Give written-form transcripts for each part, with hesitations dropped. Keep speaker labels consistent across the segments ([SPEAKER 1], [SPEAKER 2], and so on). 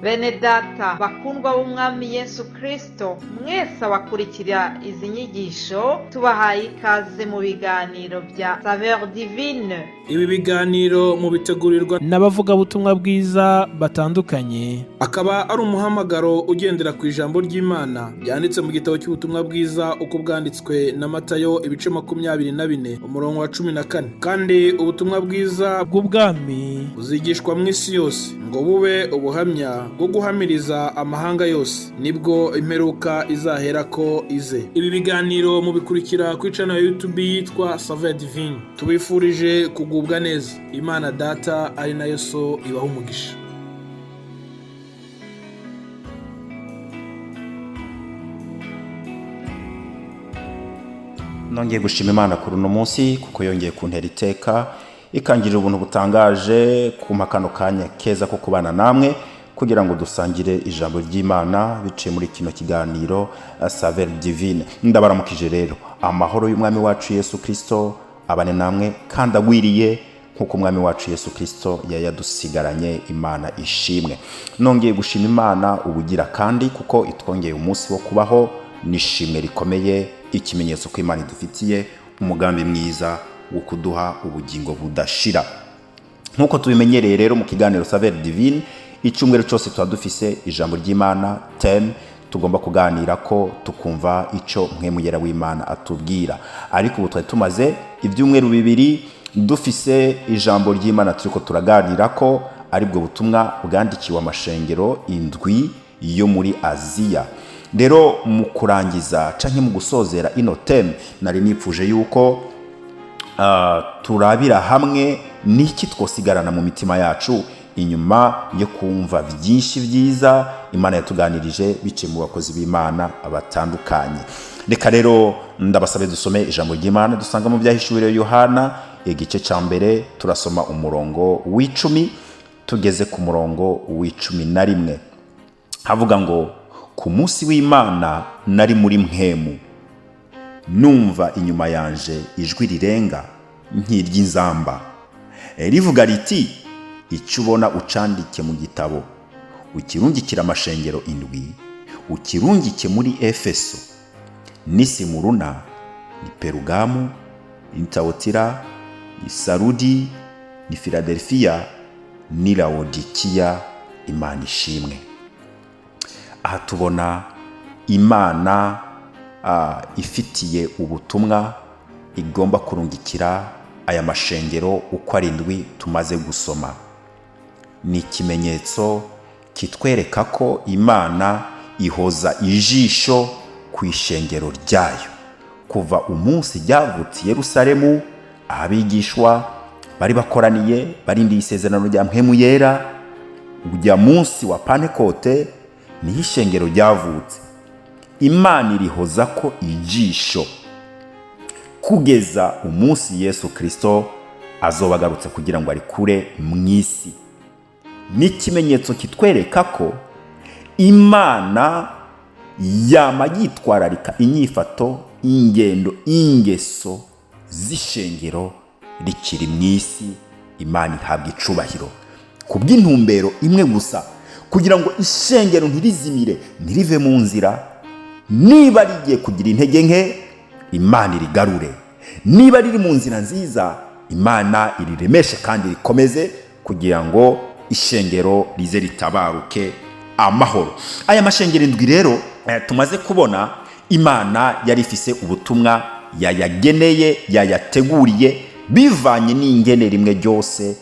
[SPEAKER 1] Bene data bakundwa b'Umwami Yesu Kristo, mwese abakurikira izi nyigisho, tubahaye ikaze mu biganiro bya Saveur Divine.
[SPEAKER 2] Ibi biganiro mubitegurirwa
[SPEAKER 3] n'abavugabutumwa bwiza batandukanye.
[SPEAKER 2] Akaba ari umuhamagaro ugendera ku ijambo ry'Imana ryanditse mu gitabo cy'ubutumwa bwiza uko bwanditswe na Matayo, ibice 24, umurongo wa 14. Kandi ubutumwa bwiza
[SPEAKER 3] bw'ubwami
[SPEAKER 2] buzigishwa mu isi yose ngo bube ubuhamya bwo guhamiriza amahanga yose, nibwo imperuka izaherako ize. Ibi biganiro mubikurikira kuri channel ya YouTube yitwa Saveur Divine. Tubifurije kugubwa neza. Imana Data ari nayo So ibaha umugisha.
[SPEAKER 4] Nongeye gushima Imana kuri uno munsi kuko yongeye kuntera iteka, ikangirira ubuntu butangaje, kumpa kano kanya keza ko kubana namwe kugira ngo dusangire ijambo ry'Imana biciye muri kino kiganiro Saveur Divine. Ndabaramukije rero, amahoro y'Umwami wacu Yesu Kristo abane namwe kandi agwiriye nk'uko Umwami wacu Yesu Kristo yayadusigaranye. Imana ishimwe. Nongeye gushima Imana ubugira kandi kuko itwongeye umunsi wo kubaho, nishimwe rikomeye, ikimenyetso ko Imana idufitiye umugambi mwiza wo kuduha ubugingo budashira. Nk'uko tubimenyereye rero, mu kiganiro Saveur Divine icyumweru cyose tuba dufise ijambo ry'Imana, thème tugomba kuganira ko tukumva icyo Mpwemu Yera w'Imana atubwira. Ariko ubu twari tumaze ibyumweru 2 dufise ijambo ry'Imana turiko turaganira ko aribwo butumwa bwandikiwe amashengero indwi yo muri Aziya. Rero mu kurangiza canke mu gusozera ino thème, nari nipfuje yuko turabira hamwe niki twosigarana mu mitima yacu inyuma yo kumva byinshi byiza Imana yatuganirije biciye mu bakozi b'Imana batandukanye. Reka rero ndabasabe dusome ijambo ry'Imana dusanga mu Byahishuriwe Yohana, igice cya 1, turasoma umurongo w'10 tugeze ku murongo w'11. Havuga ngo: "Ku munsi w'Imana nari muri mpwemu, numva inyuma yanje ijwi rirenga nk'iry'inzamba rivuga riti: 'Icyo ubona ucandike mu gitabo, ukirungikire amashengero indwi, ukirungike muri Efeso n'i Simuruna ni Perugamu ni Tawotira ni Sarudi ni Filadelfiya ni Lawodikiya.'" Imana ishimwe. Aha tubona Imana ifitiye ubutumwa igomba kurungikira aya mashengero uko arindwi tumaze gusoma. Ni ikimenyetso kitwereka ko Imana ihoza ijisho ku ishengero ryayo kuva umunsi ryavutse i Yerusalemu, abigishwa bari bakoraniye barindiye isezerano rya Mpwemu Yera. Ujya munsi wa Pantekote niho ishengero ryavutse. Imana irihoza ko ijisho kugeza umunsi Yesu Kristo azoba agarutse kugira ngo arikure mu isi. Ni ikimenyetso kitwereka ko Imana yama yitwararika inyifato, ingendo, ingeso z'ishengero rikiri mu isi. Imana ihabwa icubahiro ku bw'intumbero imwe gusa, kugira ngo ishengero ntirizimire, ntirive mu nzira. Niba rigiye kugira intege nke, Imana irigarure. Niba riri mu nzira nziza, Imana iriremeshe kandi rikomeze, kugira ngo ishengero rize ritabaruke amahoro. Aya mashengero indwi rero tumaze kubona, Imana yari ifise ubutumwa yayageneye, yayateguriye, bivanye n'ingene rimwe ryose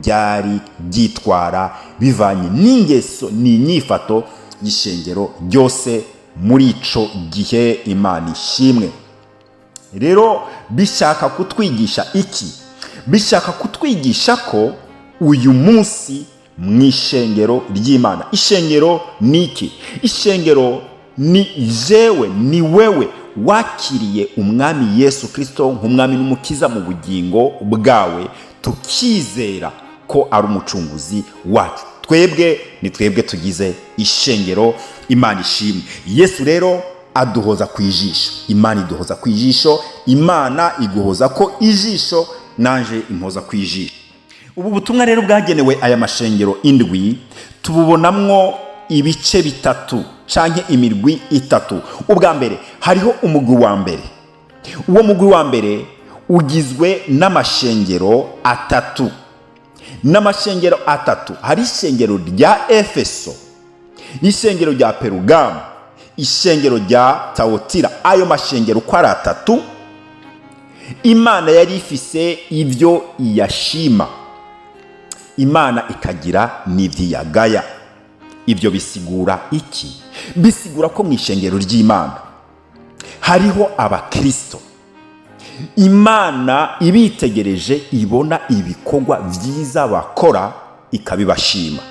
[SPEAKER 4] ryari ryitwara, bivanye n'ingeso n'inyifato y'ishengero ryose muri ico gihe. Imana ishimwe. Rero bishaka kutwigisha iki? Bishaka kutwigisha ko uyu munsi mu ishengero ry'Imana, ishengero ni iki? Ishengero ni jewe, ni wewe wakiriye Umwami Yesu Kristo nk'Umwami n'Umukiza mu bugingo bwawe, tukizera ko ari umucunguzi wacu. Twebwe ni twebwe tugize ishengero. Imana ishimwe. Yesu rero aduhoza ku ijisho, Imana iduhoza ku ijisho, Imana iguhoza ko ijisho, nanje impoza ku ijisho. Ubu butumwa rero bwagenewe aya mashengero indwi tububonamwo ibice bitatu canke imirwi itatu. Ubwa mbere, hariho umugwi wa mbere. Uwo mugwi wa mbere ugizwe n'amashengero atatu, n'amashengero atatu. Hari ishengero rya Efeso, ishengero rya Perugamu, ishengero rya Tawotira. Ayo mashengero uko ari atatu, Imana yari ifise ibyo iyashima, Imana ikagira n'ibyiyagaya. Ibyo bisigura iki? Bisigura ko mu ishengero ry'Imana hariho abakristo Imana ibitegereje ibona ibikorwa byiza bakora, ikabibashima,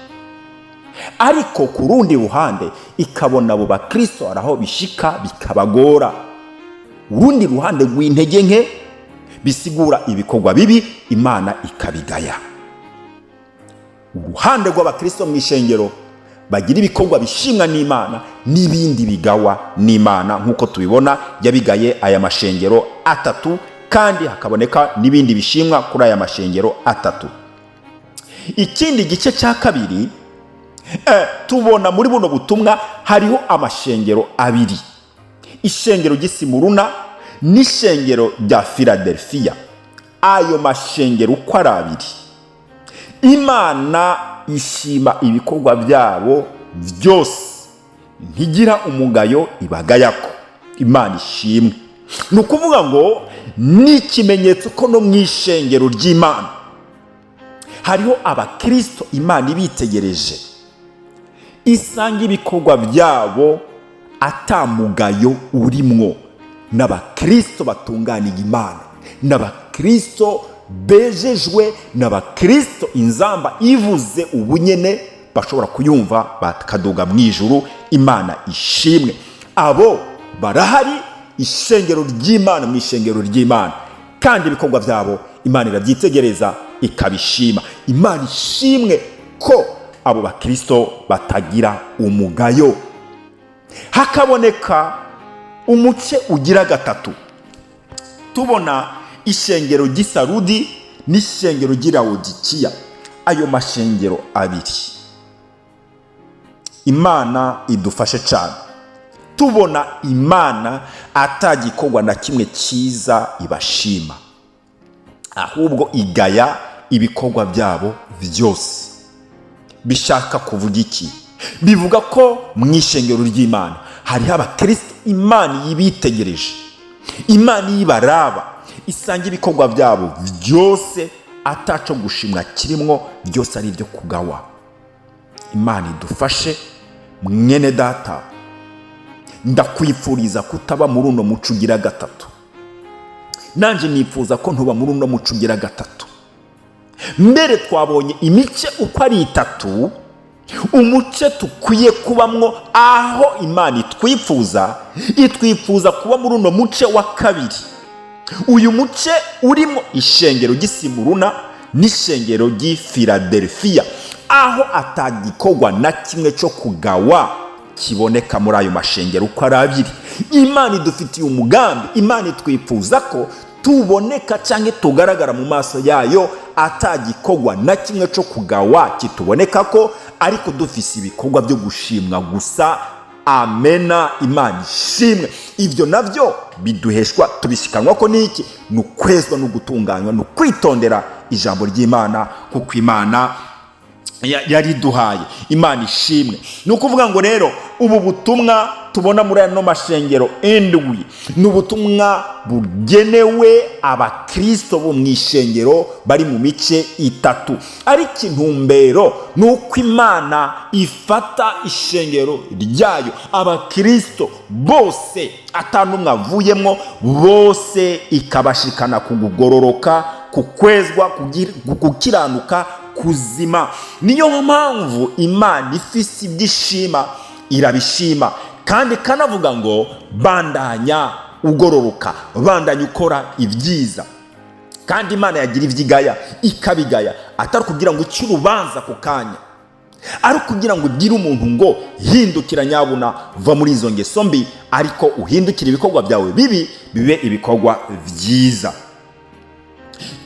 [SPEAKER 4] ariko ku rundi ruhande ikabona abo bakristo hari aho bishika bikabagora, urundi ruhande rw'intege nke, bisigura ibikorwa bibi, Imana ikabigaya. Uruhande rw'abakristo mu ishengero bagira ibikorwa bishimwa n'Imana n'ibindi bigawa n'Imana, nk'uko tubibona yabigaye aya mashengero atatu, kandi hakaboneka n'ibindi bishimwa kuri aya mashengero atatu. Ikindi gice cya kabiri, tubona muri buno butumwa hariho amashengero abiri: ishengero ry'Isimuruna n'ishengero rya Filadelfiya. Ayo mashengero uko ari abiri, Imana ishima ibikorwa byabo byose, ntigira umugayo ibagayako. Imana ishimwe. Ni ukuvuga ngo ni ikimenyetso ko no mu ishengero ry'Imana hariho abakristo Imana ibitegereje isanga ibikorwa byabo atamugayo urimwo, n'abakristo batunganiye Imana, n'abakristo bejejwe, n'abakristo inzamba ivuze ubunyene bashobora kuyumva bakaduga mu ijuru. Imana ishimwe, abo barahari ishengero ry'Imana, mu ishengero ry'Imana, kandi ibikorwa byabo Imana irabyitegereza ikabishima. Imana ishimwe ko abo bakristo batagira umugayo. Hakaboneka umuce ugira gatatu, tubona ishengero ry'Isarudi n'ishengero ry'Irawodikiya. Ayo mashengero abiri, Imana idufashe cyane, tubona Imana atagikorwa na kimwe cyiza ibashima, ahubwo igaya ibikorwa byabo byose. Bishaka kuvuga iki? Bivuga ko mu ishengero ry'Imana hariho abakristo Imana yibitegereje, Imana ibaraba isanga ibikorwa byabo byose ataco gushimwa kirimwo, byose ari ibyo kugawa. Imana idufashe. Mwene data, ndakwifuriza kutaba muri uno muco ugira gatatu. Nanjye nifuza ko ntuba muri uno muco ugira gatatu. Mbere twabonye imice uko ari itatu. Umuce tukwiye kubamwo, aho Imana itwifuza, itwifuza kuba muri uno muce wa kabiri, uyu muce urimo ishengero ry'Isimuruna n'ishengero ry'i Filadelfiya, aho atagikorwa na kimwe cyo kugawa kiboneka muri ayo mashengero uko ari abiri. Imana idufitiye umugambi. Imana itwifuza ko tuboneka cyangwa tugaragara mu maso yayo atagikorwa na kimwe cyo kugawa kituboneka ko, ariko dufise ibikorwa byo gushimwa gusa. Amena, Imana ishimwe. Ibyo nabyo biduheshwa, tubishikanwa ko n'iki? Ni ukwezwa no gutunganywa, ni ukwitondera ijambo ry'Imana, kuko Imana yariduhaye. Imana ishimwe. Ni ukuvuga ngo rero ubu butumwa tubona muri ano mashengero indwi ni ubutumwa bugenewe abakristo bo mu ishengero bari mu mice itatu, ariko intumbero ni uko Imana ifata ishengero ryayo, abakristo bose atanumwe avuyemo, bose ikabashikana ku kugororoka, ku kwezwa, gukiranuka kuzima. Niyo mpamvu Imana ifise ibyishima irabishima, kandi ikanavuga ngo bandanya ugororoka, bandanya ukora ibyiza. Kandi Imana yagira ibyigaya ikabigaya, atari kugira ngo uce urubanza ku kanya, ari kugira ngo ugire umuntu ngo hindukira nyabuna, va muri izo ngeso mbi, ariko uhindukire ibikorwa byawe bibi bibe ibikorwa byiza.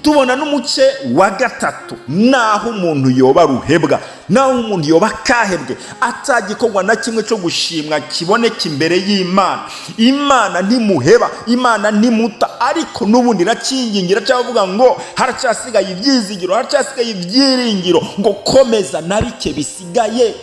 [SPEAKER 4] Tubona n'umuce wa gatatu, naho umuntu yoba ruhebwa, naho umuntu yoba kahebwe, atagikorwa na kimwe cyo gushimwa kiboneka imbere y'Imana, Imana ntimuheba, Imana ntimuta, ariko n'ubundi irakingingira cyavuga ngo haracyasigaye ibyizigiro, haracyasigaye ibyiringiro, ngo komeza na bike bisigaye,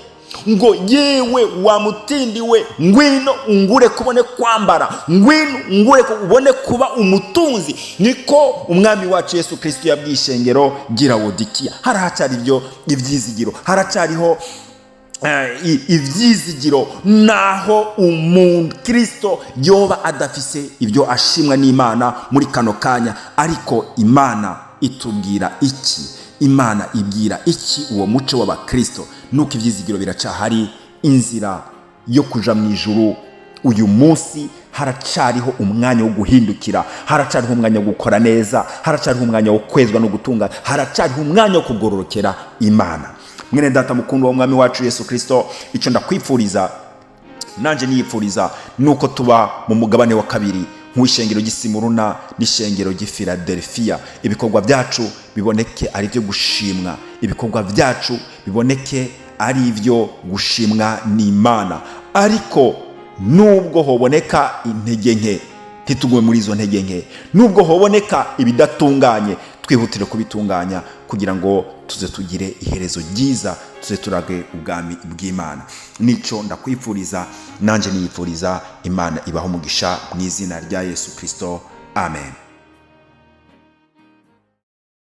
[SPEAKER 4] ngo yewe wa mutindi we, ngwino ungure kubone kwambara, ngwino ungure ubone kuba umutunzi. Niko umwami wacu Yesu Kristo yabwiye ishengero ry'i Lawodikiya. Haracyari ibyo ibyizigiro, haracyariho ibyizigiro, naho umukristo yoba adafise ibyo ashimwa n'Imana muri kano kanya. Ariko Imana itubwira iki? Imana ibwira iki uwo muco w'abakristo? Nuko ibyizigiro biracahari, inzira yo kuja mu ijuru uyu munsi haracariho umwanya wo guhindukira, haracariho umwanya wo gukora neza, haracariho umwanya wo kwezwa no gutunga, haracariho umwanya wo kugororokera Imana. Mwene data mukundwa w'umwami wacu Yesu Kristo, icyo ndakwipfuriza nanjye niyipfuriza nuko tuba mu mugabane wa kabiri nk'ishengero ry'i n'ishengero ry'i Philadelphia. Ibikorwa byacu biboneke ari ibyo gushimwa, ibikorwa byacu biboneke ari ibyo gushimwa n'Imana. Ariko nubwo hoboneka intege nke, ntitugume muri izo ntege nke. Nubwo hoboneka ibidatunganye, twihutire kubitunganya kugira ngo tuze tugire iherezo ryiza, tuze turage ubwami bw'Imana. Nicyo ndakwifuriza nanjye niyifuriza. Imana ibaho umugisha mu izina rya Yesu Kristo, amen.